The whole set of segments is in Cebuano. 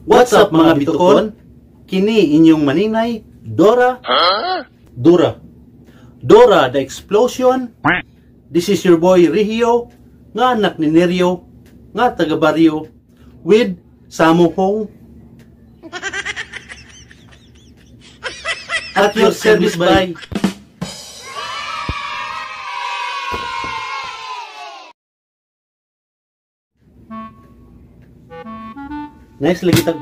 What's up, mga bitukon? Kini inyong maninay, Dora. Dora. Dora the Explosion. This is your boy Rihio, nga anak ni Nerio, nga taga baryo, with Samo Hong. At your service, bye. Nice lagi tag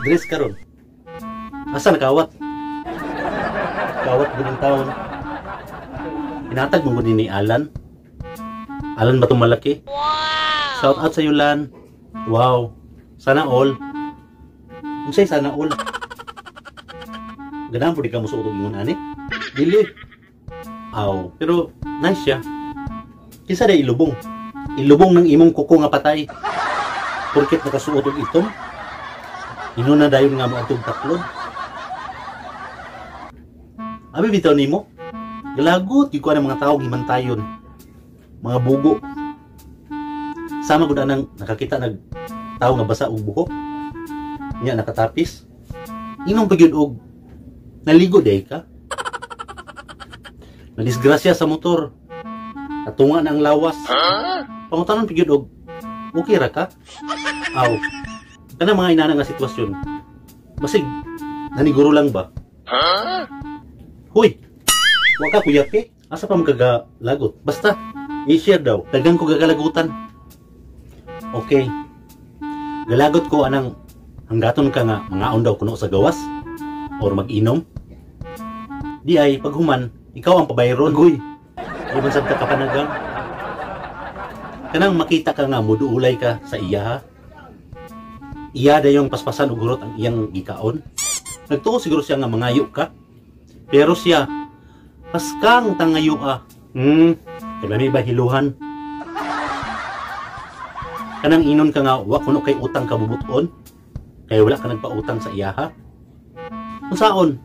dress karon. Asa nakawat? Kawat gud ang taon. Hinatag mo gud ni Alan. Alan ba tong malaki? Wow. Shout out sa iyo, Lan. Wow. Sana all. Unsay sana all? Ganahan pud ka mo suot og ingon ani? Dili. Aw, pero nice siya. Kinsa day ilubong? Ilubong ng imong kuko nga patay. Porket nakasuot og itom? Inuna dayon nga moadtong taklod. Abi bitaw nimo? Galagot gyud ko ang mga tawo gimantayon. Mga bugo. Sama gud anang nakakita nag tawo nga basa og buhok. Nya nakatapis. Inom pa gyud og naligo day ka. Nadisgrasya sa motor. Natunga na ang lawas. Pangutanon pa gyud og okay ra ka? Aw. Kana mga inana nga sitwasyon. Basig naniguro lang ba? Huy. Wa ka kuyapi? Asa pa magkagalagot? Basta i-share daw. Dagan ko gagalagutan. Okay. Galagot ko anang hanggaton ka nga mangaon daw kuno sa gawas or mag-inom. Di ay paghuman ikaw ang pabayron. Agoy. Di man sad ka kapanagang. Kanang makita ka nga muduulay ka sa iya ha. Iya dayong paspasan og hurot ang iyang gikaon. Nagtuo siguro siya nga mangayo ka. Pero siya paskang tangayo ah. Kalami ba hiluhan? Kanang inon ka nga wa kuno kay utang kabubuton. Kay wala ka nagpautang sa iya ha. Unsaon?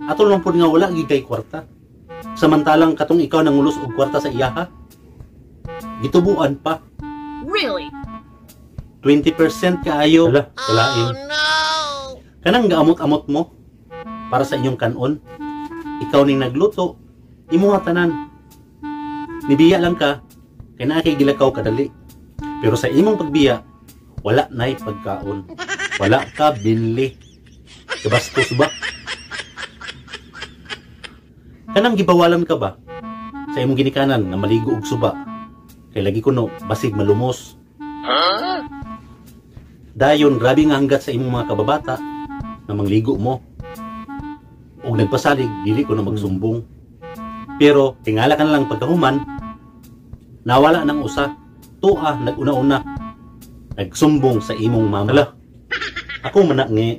Atol man pud nga wala gid kay kwarta. Samantalang katong ikaw nangulos og kwarta sa iya ha. Gitubuan pa. Really? 20% kaayo. Hala, kalain. Oh, no. Kanang gaamot-amot mo para sa inyong kanon. Ikaw ning nagluto, imuha tanan. Nibiya lang ka, kay naa kay gilakaw kadali. Pero sa imong pagbiya, wala nay pagkaon. Wala ka binli. Kabastos ba? Kanang gibawalan ka ba sa imong ginikanan nga maligo og suba? Kay lagi kuno basig malumos. Dayon grabe nga hanggat sa imong mga kababata na mangligo mo. Og nagpasalig dili ko na magsumbong. Pero tingala ka na lang pagkahuman, nawala ng usa, tuwa naguna-una, nagsumbong sa imong mama. Hala, ako man na ngi.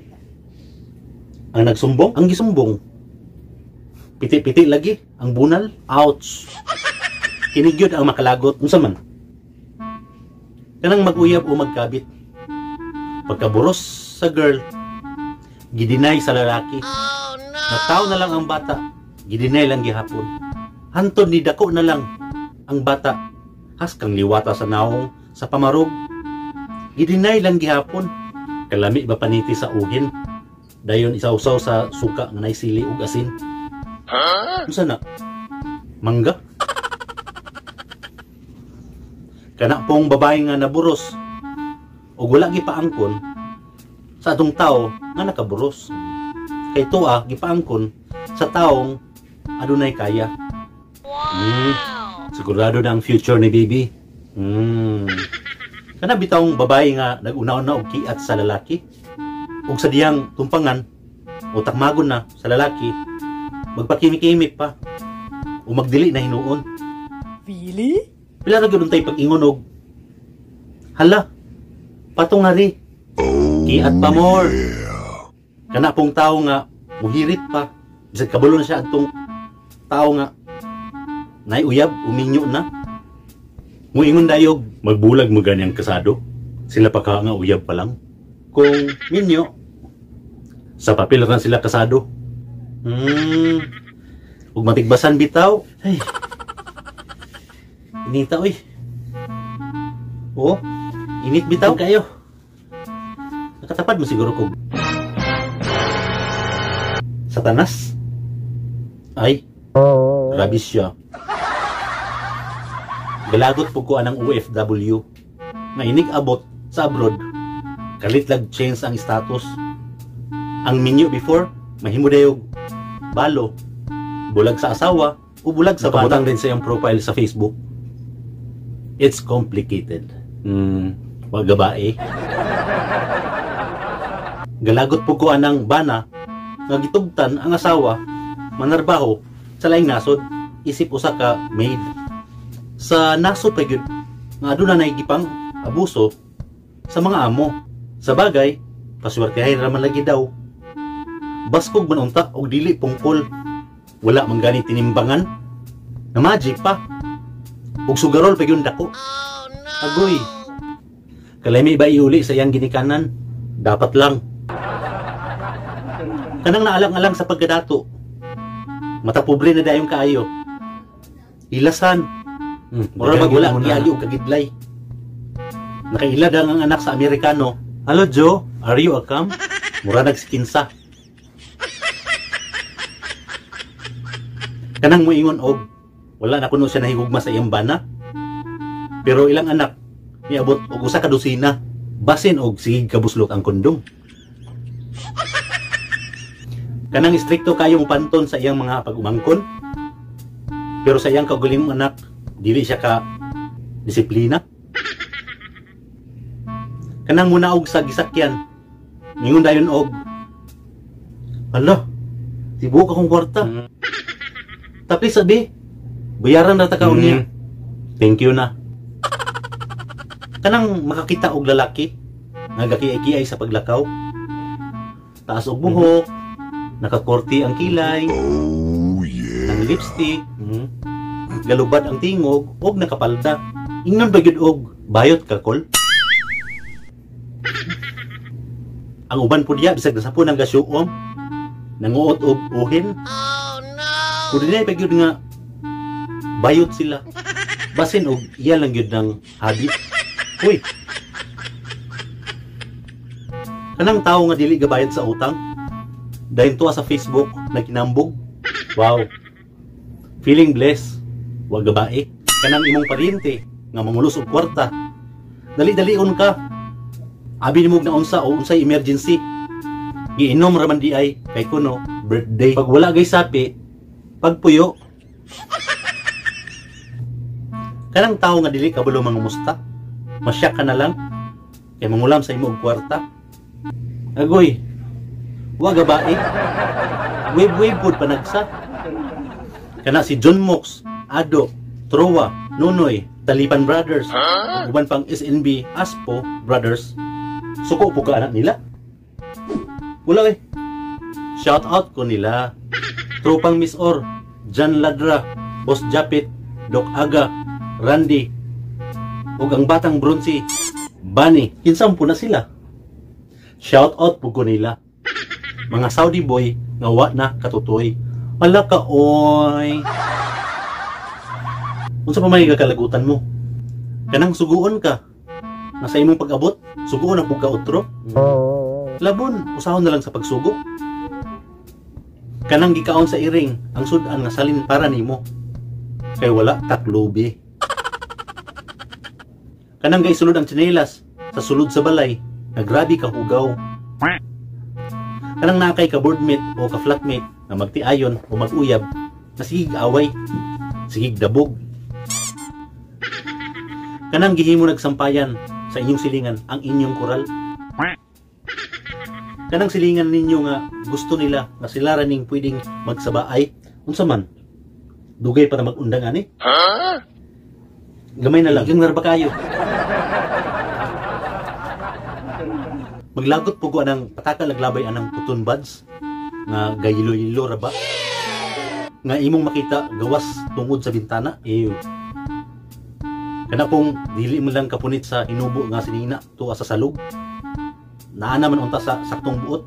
Ang nagsumbong, ang gisumbong. Piti-piti lagi ang bunal. Ouch. Kinigyod ang makalagot. Unsa man? Kanang mag-uyab o magkabit. Pagkaburos sa girl, gidinay sa lalaki. Oh, no. Nataw na lang ang bata, gidinay lang gihapon. Hantod ni dako na lang ang bata, haskang liwata sa naong, sa pamarog. Gidinay lang gihapon. Kalami ba paniti sa ugin? Dayon isawsaw sa suka nga nay sili ug asin. Unsa na? Mangga? Kana pong babae nga naburos ug wala gipaangkon sa atong tawo nga nakaburos. Kay tuwa gipaangkon sa taong adunay kaya. Wow. Sigurado na ang future ni baby. Kana bitawng babae nga nag-una-una og kiat sa lalaki ug sa diyang tumpangan o takmagon na sa lalaki, magpakimi-kimi pa o magdili na hinuon. Really? Pila ra gyud untay pag-ingon og hala, patungari. Kiat pa more. Kana pong tao nga muhirit pa, bisag kabalo na siya adtong tao nga naiuyab, uminyo na. Muingon dayog, magbulag mo ganyang kasado. Sila pa ka nga uyab pa lang. Kung minyo, sa papel ra sila kasado. Ug matigbasan bitaw. Ay. Inita oy. Oh, init bitaw kayo. Nakatapad mo siguro kog Satanas. Ay, grabe siya. Galagot po ko anang OFW nga inig abot sa abroad, kalit lag change ang status. Ang minyo before, mahimo dayog balo, bulag sa asawa o bulag sa bana. Nakabutang din sa iyang profile sa Facebook. It's complicated. Wag gabae. Galagot po ko anang bana nga gitugtan ang asawa manarbaho sa laing nasod isip usa ka maid. Sa nasod pa gyud nga aduna nay gipang abuso sa mga amo. Sa bagay, paswertehay ra man lagi daw. Baskog man unta og dili pungkol. Wala man gani tinimbangan. Na magic pa. Og sugarol pa gyud dako. Oh no! Agoy. Kalami ba iuli sa iyang ginikanan? Dapat lang. Kanang naalang-alang sa pagkadato. Mata pobre na dayong kaayo. Ilasan. Mura Daghang bag wala yun muna. giagi og kagidlay. Nakaila ang ang anak sa Amerikano. Hello Joe, are you a cam? Mura nagsikinsa. Kanang moingon og wala na kuno siya nahigugma sa iyang bana. Pero ilang anak niabot og usa ka dosina, basin og sige kabuslot ang kondom. Kanang istrikto kayo mopanton sa iyang mga pag-umangkon. Pero sa iyang kaugalingong anak, dili siya ka disiplina. Kanang munaog sa gisakyan, ningon dayon og, hala, tibuok akong kwarta. Tapos sabi, bayaran na ta ka unya. Thank you na. Kanang makakita og lalaki, nga gakiay-kiay sa paglakaw, taas og buhok, nakakorti ang kilay, Oh yeah. ang lipstick, galubad ang tingog, og nakapalda. Ingnon ba gyud og bayot ka kol? Ang uban po diya, bisag nasapon ang gasyuom, nanguot og uhin. Oh no! Kung dinay pa gyud nga bayot sila, basin og iya lang gyud ng habit. Uy! Kanang tawo nga dili gabayad sa utang, dayon tuwa sa Facebook nagkinambog. Wow! Feeling blessed. Wa gabae. Kanang imong paryente nga mangulos og kwarta, dali-dalion ka. Abi nimo na unsa o unsay emergency. Giinom ra man di ay kay kuno birthday. Pag wala gay sapi, pagpuyo. Kanang tawo nga dili kabalo mangumusta, masyak ka na lang kay mangulam sa imo og kwarta. Agoy, wa gabae. Wave-wave pud panagsa. Kana si John Mox, Ado, Trowa, Nonoy, Talipan Brothers, Huh? ug uban pang SNB, Aspo Brothers. Suko po ka anak nila. Wala eh. Shout out ko nila. Tropang Miss Or, John Ladra, Boss Japit, Doc Aga, Randy, ug ang batang bronze, Bunny. Kinsa po na sila. Shout out po ko nila. Mga Saudi boy nga wa na katutoy. Wala ka oy. Unsa pa may kakalagutan mo? Kanang suguon ka. Nga sa imong pag-abot, suguon na pug ka otro. Labon, usahon na lang sa pagsugo. Kanang gikaon sa iring, ang sud-an nga salin para nimo. Kay wala taklubi. Kanang gaisulod ang tsinelas sa sulod sa balay, nga grabe ka hugaw. Kanang nakay ka boardmate o ka flatmate nga magtiayon o mag-uyab, na sigig away, sigig dabog. Kanang gihimo nagsampayan sa inyong silingan ang inyong koral. Kanang silingan ninyo nga gusto nila nga sila ra ning pwedeng magsabaay, unsa man? Dugay para mag-undang ani? Huh? Gamay na lang, yung narba kayo. Maglagot po ko anang patakal naglabay anang cotton buds nga gayilo-ilo ra ba? Nga imong makita gawas tungod sa bintana. Ew. Kana pong dili mo lang kapunit sa hinubo nga sinina tuwa sa salog. Naa naman unta sa saktong buot.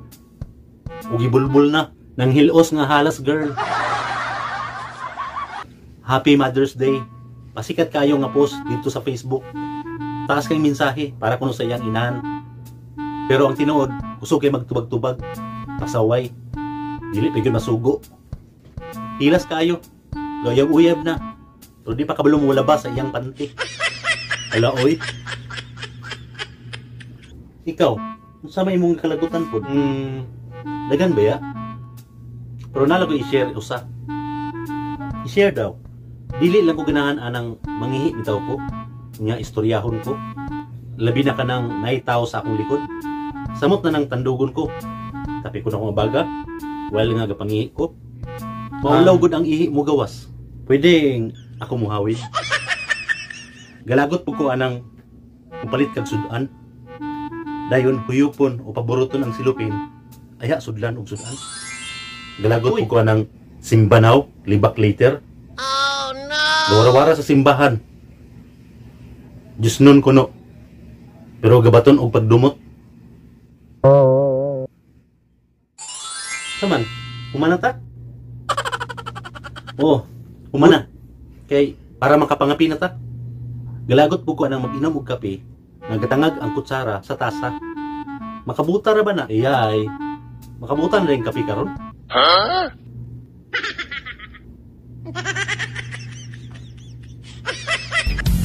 Ug gibulbul na nang hilos nga halas girl. Happy Mother's Day. Pasikat kayo nga post dito sa Facebook. Taas kay mensahe para kuno sa iyang inahan. Pero ang tinuod, kusog kay magtubag-tubag, pasaway. Dili pa gyud masugo. Hilas kaayo. Gayab uyab na. Pero di pa kabalo mo sa iyang panty. Ala oy. Ikaw, unsa may imong kalagutan pod? Dagan ba ya? Pero nala ko i-share usa. I-share daw. Dili lang ko ganahan anang mangihi bitaw ko. Nga istoryahon ko. Labi na kanang naay tao sa akong likod. Samot na nang tandugon ko. Tapi ko na akong abaga. While nga gapangihi ko. Maulaw gud ang ihi mo gawas. Pwedeng ako muhawid. Galagot po ko anang mupalit kag sudan. Dayon huyupon o paburuton ang silupin. Aya sudlan og sudan. Galagot po ko anang simbanaw, libak later. Oh no! Gawara-wara sa simbahan. Diyos nun kuno. Pero gabaton og pagdumot. Saman, humana ta? Oh, humana. Kay para makapangapi na ta. Galagot po ko anang mag-inom og kape, nga gatangag ang kutsara sa tasa. Makabuta ra ba na? Iyay. Makabuta na rin kape karon. Huh?